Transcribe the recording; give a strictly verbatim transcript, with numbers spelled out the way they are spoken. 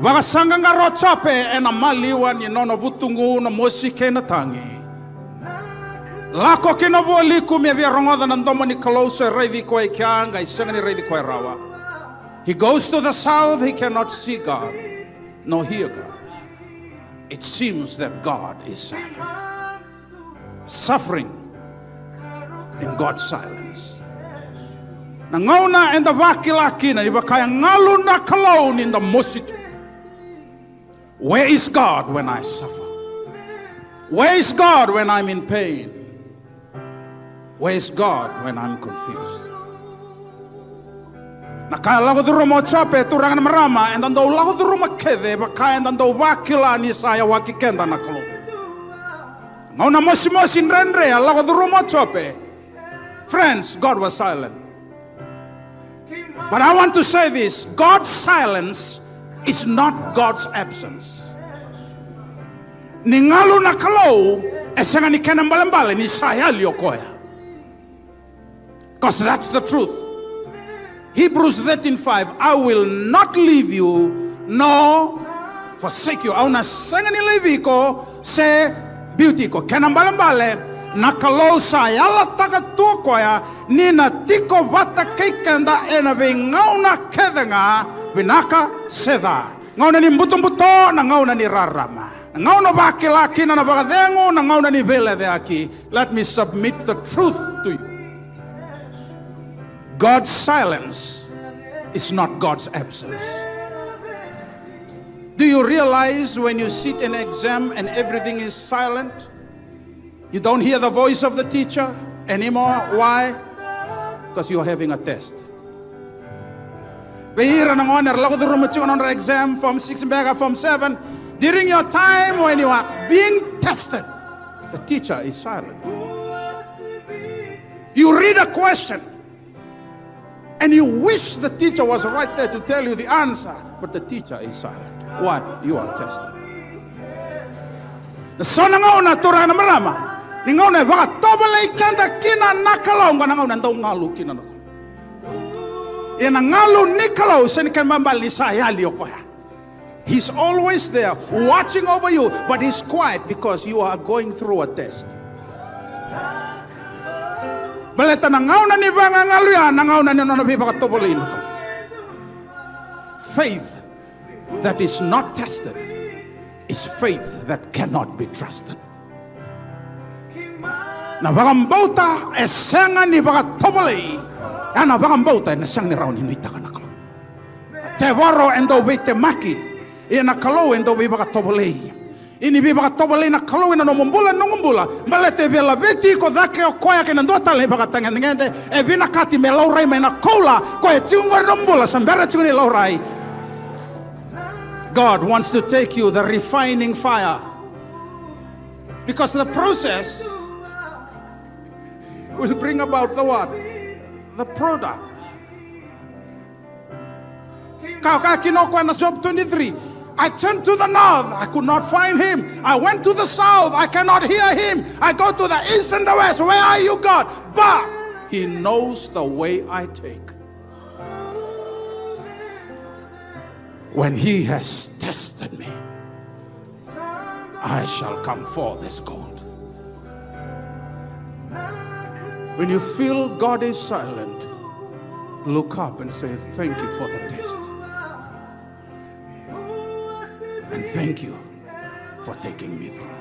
Vakasaqaqara o Jope ena maliwa ni nona vutugu na mosi kei na tagi. Lako ki na vualiku me via rogoca na domo ni Kalou se raici koya e kea, qai sega ni raici koya rawa. He goes to the south, he cannot see God, nor hear God. It seems that God is silent. Suffering in God's silence. Na gauna eda vakila kina ni vaka e galu na Kalou ni da mosi tu. Where is God when I suffer? Where is God when I'm in pain? Where is God when I'm confused? Na ka e lako curuma o Jope, turaga na marama, eda dau lako curuma kece vaka eda dau vakila ni sa yawaki keda na Kalou. Gauna mosimosi dredre a lako curuma o Jope. Friends, God was silent. But I want to say this, God's silence is not God's absence. Ni galu na Kalou e sega ni kena balebale ni sa yali o koya. Because that's the truth. Hebrews thirteen five, I will not leave you nor forsake you. Au na sega ni laivi iko se biuti iko. Kena balebale, na Kalou sa yalataka tu o koya ni na tiko vata kei keda ena veigauna kece ga, vinaka se ca. Gauna ni butobuto, na gauna ni rarama, na gauna vakila kina na vakacegu, na gauna ni veileceyaki. Let me submit the truth to you. God's silence is not God's absence. Do you realize when you sit in exam and everything is silent, you don't hear the voice of the teacher anymore? Why? Because you're having a test. Vei ira na gone era lako curuma tiko na nodra exam, form six beka, form seven, during your time when you are being tested, the teacher is silent. You read a question and you wish the teacher was right there to tell you the answer, but the teacher is silent. Why? You are tested. Na so na gauna, turaga na marama, ni gauna e vakatovolei keda kina na Kalou, oqo na gauna e dau galu kina na Kalou. Ia na galu ni Kalou sega ni kena balebale ni sa yali o koya. He's always there watching over you, but he's quiet because you are going through a test. Baleta na gauna ni vagagalu ya, na gauna ni nona veivakatovolei na Kalou. Faith that is not tested is faith that cannot be trusted. Na vakabauta e sega ni vakatovolei, ya na vakabauta ena sega ni rawa ni nuitaka na Kalou. Tevoro e dau veitemaki, ia na Kalou e dau veivakatovolei. Ia ni veivakatovolei na Kalou ena nomu bula, noqu bula, baleta e via laveti iko cake o koya kei na dua tale na ivakatagedegede e vinakati me laurai mai na koula, koya e tiko qori nomu bula, sa bera tiko ni laurai. God wants to take you the refining fire. Because the process will bring about the what? The product. Ka, ka kina o koya na Job twenty-three. I turned to the north, I could not find him. I went to the south, I cannot hear him. I go to the east and the west, where are you, God? But he knows the way I take. When he has tested me, I shall come forth as gold. When you feel God is silent, look up and say, "Thank you for the test. And thank you for taking me through."